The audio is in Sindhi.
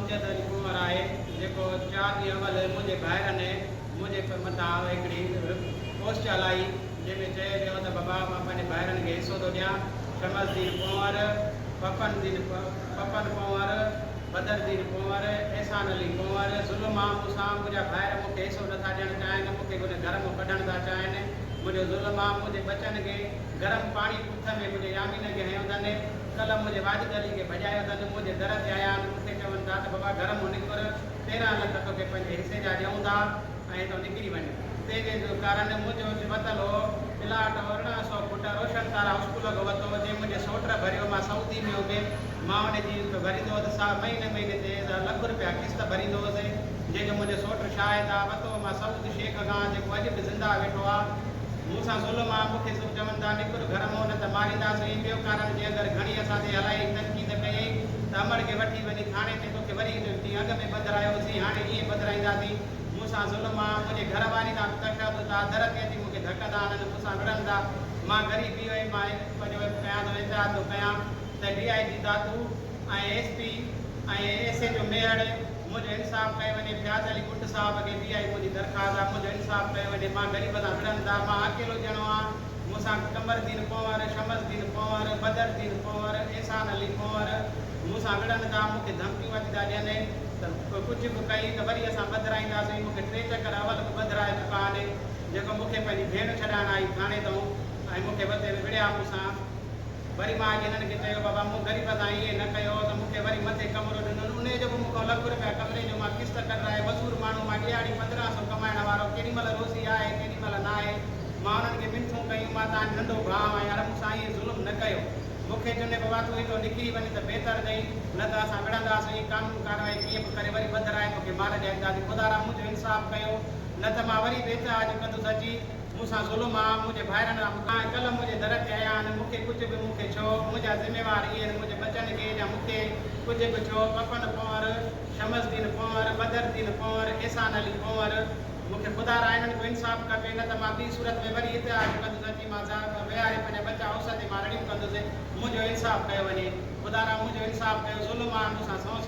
امجد علي ڪنور آهي، جيڪو چار ڏينهن اول منهنجي ڀائرن منهنجي مٿان هڪڙي پوسٽ هلائي، جنهن ۾ چيو ويو ته بابا مان پنهنجي ڀائرن کي حصو ٿو ڏيان، شمس دين ڪنور، پپن دين پپن ڪنور، بدر دين ڪنور، احسان علي ڪنور، ظلم آ مون سان، منهنجا ڀائر مون کي حصو نٿا ڏيڻ چاهين، مون کي ان گهر مان ڪڍڻ ٿا چاهين، منهنجو ظلم آ، منهنجي ٻچن کي گرم پاڻي پٿ ۾ منهنجي يامين کي هنيو اٿن، ڪلهه منهنجي واجد علي کي ڀڄايو اٿن، منهنجي در تي آيا آهن، مون کي چون ٿا ته بابا گهر مان نڪر، 13 لک توکي پنهنجي حصي جا ڏيون ٿا ۽ هتان نڪري وڃ. تنهن جي ڪارڻ منهنجو وتل هو plot 1800 foot Roshan Tara school کان وتو، جنهن منهنجي سوٽ ڀريو، مان سعودي ۾ هوم، مان ان جي ڀريندو هوس، سا مهيني مهيني تي لک رپيا قسط ڀريندو هوس، جنهن جو منهنجو سوٽ شاهد آ، وتو مان سعود شيخ کان، جيڪو اڄ به زنده ويٺو آ. مون سان ظلم آ، مون کي سڀ چون ٿا نڪر گهر مون نه ته مارينداسين، ٻيو ڪارڻ جي اگر گهڻي اسان تي هلائي تنقيد ڪيئي ته امڙ کي وٺي وڃي ٿاڻي تي توکي وري جيئن اڳ ۾ ٻڌرايوسين هاڻي ائين ٻڌرائينداسين، مون سان ظلم آ، منهنجي گهر واري سان به تشدد آ، در تي اچي مون کي ڌڪ ٿا هڻن، مون سان وڙهن ٿا، مان غريب اهو ئي مان پنهنجو ڪيان ٿو احتجاج ٿو ڪيان ته D I G Dadu ۽ S P ۽ S H O Mehar منهنجو انصاف ڪيو وڃي فياض علي ٻٽ صاحب کي به اهائي منهنجي درخواست آهي منهنجو انصاف ڪيو وڃي مان غريب سان وڙهن ٿا مان اڪيلو ڄڻو آهيان مون سان قمر دين پنهور شمس دين پنهور بدر دين پنهور احسان علي پنهور مون سان وڙهن ٿا مون کي ڌمڪيون اچي ٿا ڏين ته ڪجهه به ڪئي ته وري اسان ٻڌرائينداسين مون کي ٽي چڪر اول به ٻڌرائي چڪا آهن جيڪو مون کي پنهنجي ڀيڻ ڇڏائڻ آئي ٿاڻي تئون ۽ مون کي وتي وڙهيا مون سان. وري مان اڄ هنن کي چيو، بابا مون غريب سان ائين نه ڪيو هو ته مون کي وري مٿي ڪمرو ڏنن، انهيء جو به مون کان لک رپيا ڪمري جو مان قسط ڪڍرائي، مزور ماڻهو مان ڏيهاڙي 15 سو ڪمائڻ وارو، ڪيڏي مهل روزي آهي، ڪيڏي مهل ناهي، مان انهن کي منٿون ڪيون، مان تهان جو ننڍو ڀاء آهيان، يار مون سان ائين ظلم نه ڪيو، مون کي چوني بابا تون هتو نڪري وڃ ته بهتر اٿئي، نه ته اسان وڙهنداسين، قانون ڪارروائي ڪيئن به ڪري وري ٻڌرائي توکي ماري ڏينداسين، خدارا منهنجو انصاف ڪيو، نه ته مان وري به احتجاج ڪندس اچي. مون سان ظلم آ، منهنجي ڀائرن سان مون کان ڪلهه منهنجي در تي آيا آهن، مون کي ڪجهه به مون کي ڇو، منهنجا ذميوار اهي آهن، منهنجي ٻچن کي يا مون کي ڪجهه به ڇو، پپن پنهور، شمس دين پنهور، بدر دين پنهور، احسان علي پنهور، مون کي خدا را انهن کان انصاف کپي، نه ته مان ٻي صورت ۾ وري احتجاج ڪندس، اچي مان ويهاري پنهنجا ٻچا اس تي مان رڙيون ڪندس، منهنجو انصاف ڪيو وڃي، خدا را منهنجو انصاف ڪيو، ظلم آ مون سان سئو.